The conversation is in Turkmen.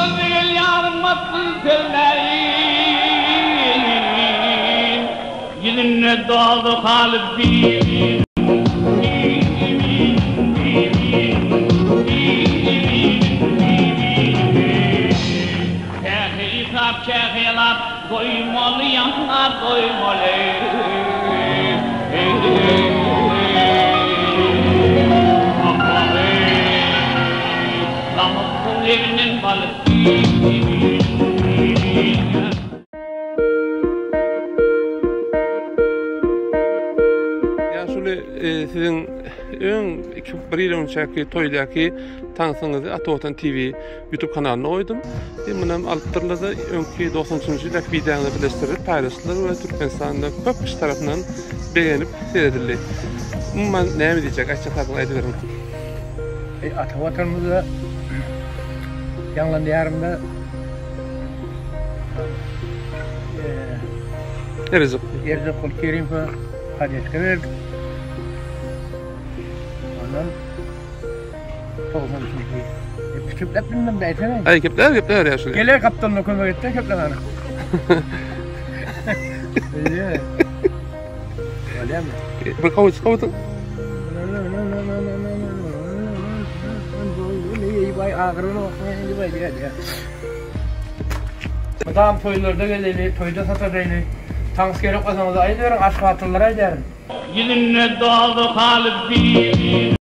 Gözde gelýärin matsyz selmäýin, Ýüzünde dowzah haly bir. Kähe ysap, kähe ýalap, Doýmaly ýaňa doýmaly. Ýaşuly siziň öň bir ýyl öňçäki toýdaky tansyňyzy Ata Watan TV YouTube kanalyna goýdum. E, munam alypdyrlar-da öňki 93-nji ýyldaky wideoňyzy birleşdirip paýlaşdylar we Türkmenistanda köp kişi tarapyndan begenip seredildi. Umuman näme diýjek aýtjak zadyňyzy aýdyberiň. Eý ata watanymyzda ýaňlanýarynda Erzuk. Erzuk Kerimova podeşka berdik. Ondan 93-nji. Kepläp bilmem de aýtsana. Aý kepläp kepläp ýaşuly. Gele gapdalynda kömek etde keplemäne. Eýe. Bolýarmy? Bir kowuç kowuç. Mydam toýlarda gezeli, toýda sataşaýly. Tans gerek bolsaňyz aýdyberiň, aşgabatlylara aýdaryn. Ýüzünde dowzah haly bir.